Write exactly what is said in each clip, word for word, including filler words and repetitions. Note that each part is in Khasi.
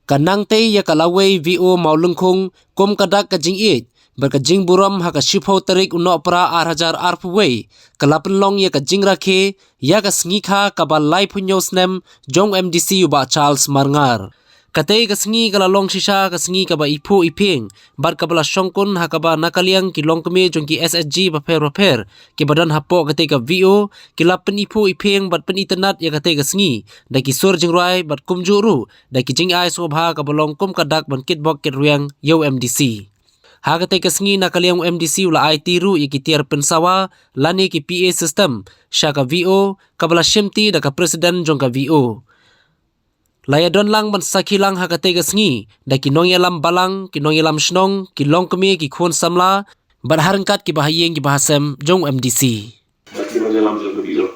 Ka nangtei ïa ka lawei V O Mawlyngkhung kum ka dak ka jingïeit bad ka jingburom ha ka shiphew tarik u Nohprah ar hajar arphew wei, ka la pynlong ïa ka jingrakhe ïa ka sngi kha kaba laiphew hynñiew snem jong M D C u Bah Charles Marngar. Katei ka sngi ka la long shisha ka sngi kaba iphuh iphieng bad kaba la shongkun ha kaba na ka liang ki longkmie jong ki S H G bapher bapher kiba don hapoh katei ka V O ki la pyniphuh iphieng bad pynitynnad ïa katei ka sngi da ki sur jingrwai bad kumjuh ruh da ki jingai sngewbha kaba long kum ka dak ban kitbok kitrwiang ïa u M D C. Ha katei ka sngi na ka liang u M D C u la aiti ruh ïa ki tiar pynsawa lane ki P A system sha ka V O kaba la shimti da ka president jong ka V O. La ïadon lang ban sakhi lang ha katei ka sngi da ki nongïalam balang, ki nongïalam shnong, ki longkmie, ki khun samla bad ha ryngkat kiba ha ïing kiba ha sem jong u M D C. Bad ki nongïalam jong ka V O.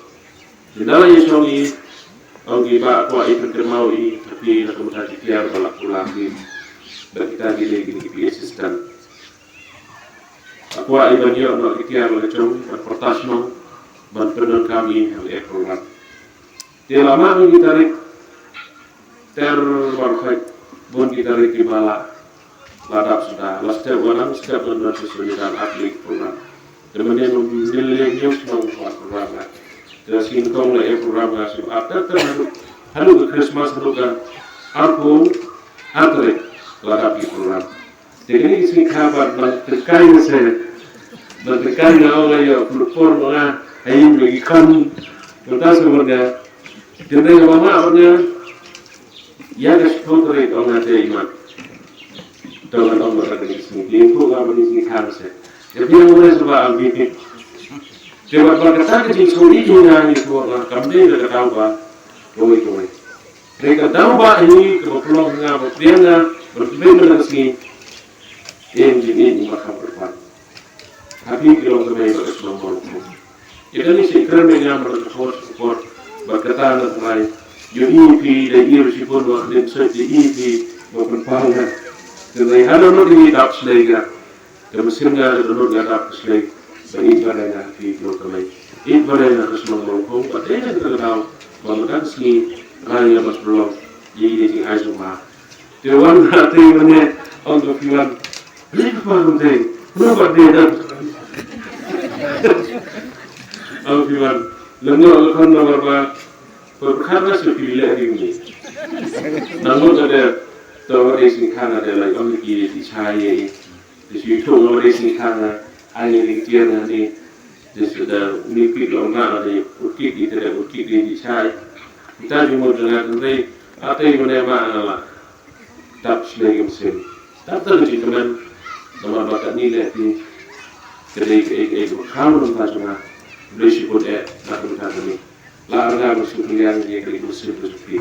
Ynda la ïashong i, ong ki ba kwah i pynkynmaw i, ha phi na ka bynta ki tiar ba la kular ki. Bad kita ki dei ki P A system. Kwah i ban ïoh noh ki tiar la ka jong, ban pyrta shnong, ban pyndonkam i ha ka program. Te la mih ki tarik ter baroh, bun ki tarik kiba la, la dap suda, la step wan, step wan, ban suda ap leh program. Te mynne mynne leh news nong wan program la. Te la sngewthuh la ïa program la shu ap ter ter haduh, haduh ka Christmas, haduh ka arphew ar tarik la dap ki program. Te kane ka sngi kha bad ban tyrkai nga se. Ban tyrkai nga ong nga ïoh pynlong por nga ha ïing ki khun. Mynta se bad nga. Te nga ong nga bad nga. Ïa ka shiphew tarik ong nga te i mat. To nga ong bad kane ka sngi. Te ïa ka sngi kha nga se. Ïa phi ong nga se ba ang phi. Te bad bad kata ka jingsngewsih nga ïa ka, nga kam dei da ka daw ba kawei kawei. Te ka daw ba hi kaba pynlong nga ba pdiang nga ba pdiang nga ka sngi. Ïa jingïeit ba kham kyrpang. Ha phi ki longkmie bad ka shnong Mawlyngkhung. Ïa kane shi kren ïa nga ba ka por support ba kata na trai. Ïohi phi da ïa shibun ba kdin soi ïohi phi ba pynpaw nga. Te dei hana no dei dap shlei nga. Ka mynsiem nga da dohnud nga dap ka shlei ba ïeit ba dei na ka phi ki longkmie, ïeit ba dei na ka shnong Mawlyngkhong, ba dei na ka daw ba mynta ka sngi nga ïa ba shlong ïa ïa jingai sngewbha. Te wan ha te mynne ong ka phi wan. Leh ka pa kum te. Kumno ba dei da. Ong phi wan. Lyngngoh ka khon na ba ba. Pyrkhat na sa phi leh ring ni. Nang mut ka dei. To ba dei sngewkhan na dei lai ong ki ki chai ïa i. Te shu ïathuh nga ba dei sngewkhan nga, ai ïa ring tiar nga ni. Te shu da uni pit long nga nga dei ut kit di te dei ut kit di di chai. Kita jingmut jong nga te dei, ate i mane ma nga la. Tap shlei ka mynsiem. Tap ta ka jingkmen. Namar ba katni leh phi. Ka dei ka ei ka ei ka ba kham long ta jong nga. Blei shibun eh na ka bynta kane. La ar nga ba shu pynliang ïa ka dei ka mynsiem ka jong phi.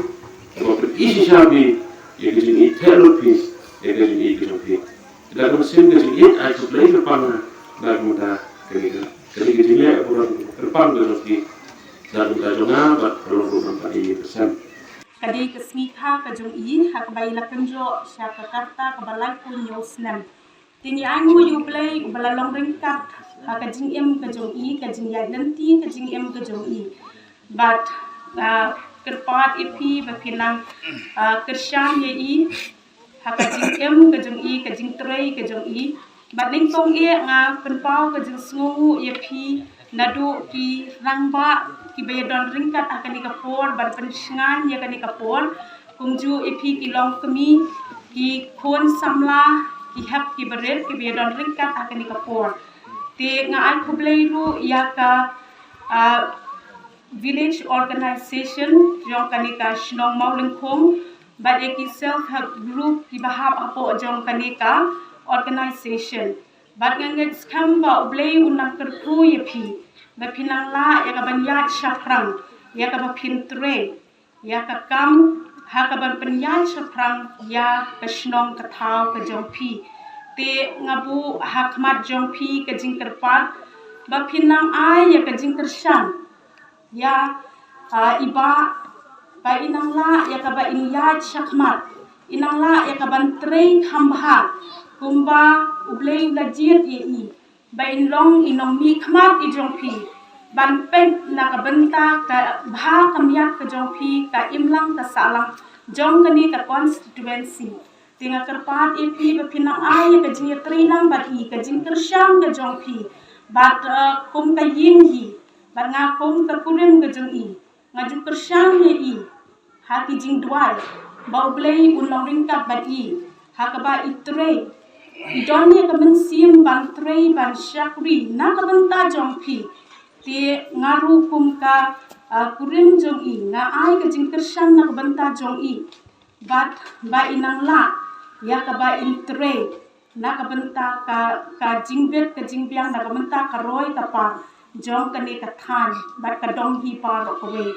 Kaba pyni shisha phi ïa ka jingïeit theh lut phi ïa ka jingïeit ka jong phi. Ka dei ka mynsiem ka jingïeit ai khublei kyrpang na ka bynta ka dei ka dei ka jingïeit ka burom kyrpang ka jong phi. Na ka bynta jong nga bad ka long ruh namar ïa ka sem. Ka dei ka sngi kha ka jong i ha kaba i la kynjoh sha ka karta kaba laiphew hynñiew snem. Te ngi ainguh ïa U Blei uba la long ryngkat ha ka jingim ka jong i, ka jingïaid lynti ka jingim ka jong i. Bad, ah, kyrpad ïa phi ba phin nang, ah, kyrshan ïa i ha ka jingim ka jong i, ka jingtrei ka jong i. Bad nyngkong ïa nga pynpaw ka jingsngewnguh ïa phi naduh ki rangbah kiba ïadon ryngkat ha kane ka por ban pynshngaiñ ïa kane ka por. Kumjuh ïa phi ki longkmie, ki khun samla, ki hep ki barit kiba ïadon ryngkat ha kane ka por. Te nga ai khublei ruh ïa ka, ah, village organization jong kane ka shnong Mawlyngkhong bad ïa ki self help group kiba hap hapoh jong kane ka organization. Bad nga ngeit skhem ba U Blei un nang kyrkhu ïa phi ba phin nang lah ïa ka ban ïaid shaphrang ïa kaba phin trei ïa ka kam ha ka ban pynïaid shaphrang ïa ka shnong ka thaw ka jong phi. Te nga buh ha khmat jong phi ka jingkyrpad ba phin nang ai ïa ka jingkyrshan ïa, ah, i bah ba i nang lah ïa ka ba in ïaid shakhmat, i nang lah ïa ka ban trei kham bha kumba U Blei u la jied ïa i. Ba in long i nongmihkhmat i jong phi. ban peit na ka bynta ka bha ka miat ka jong phi, ka imlang ka sahlang jong kane ka constituency. Te nga kyrpad ïa phi ba phin nang ai ïa ka jingïatreilang bad i, ka jingkyrshan ka jong phi bad, eh, kum ka ïing hi, bad nga kum ka kurim ka jong i, nga ju kyrshan ïa i ha ki jingduwai ba U Blei un long ryngkat bad i ha kaba i trei, i don ïa ka mynsiem ban trei ban shakri na ka bynta jong phi. Te nga ruh kum ka, ah, kurim jong i, nga ai ka jingkyrshan na ka bynta jong i bad ba i nang lah ïa kaba in trei na ka bynta ka, ka jingbit ka jingbiang, na ka bynta ka roi ka par jong kane ka thaiñ bad ka dong hi baroh kawei.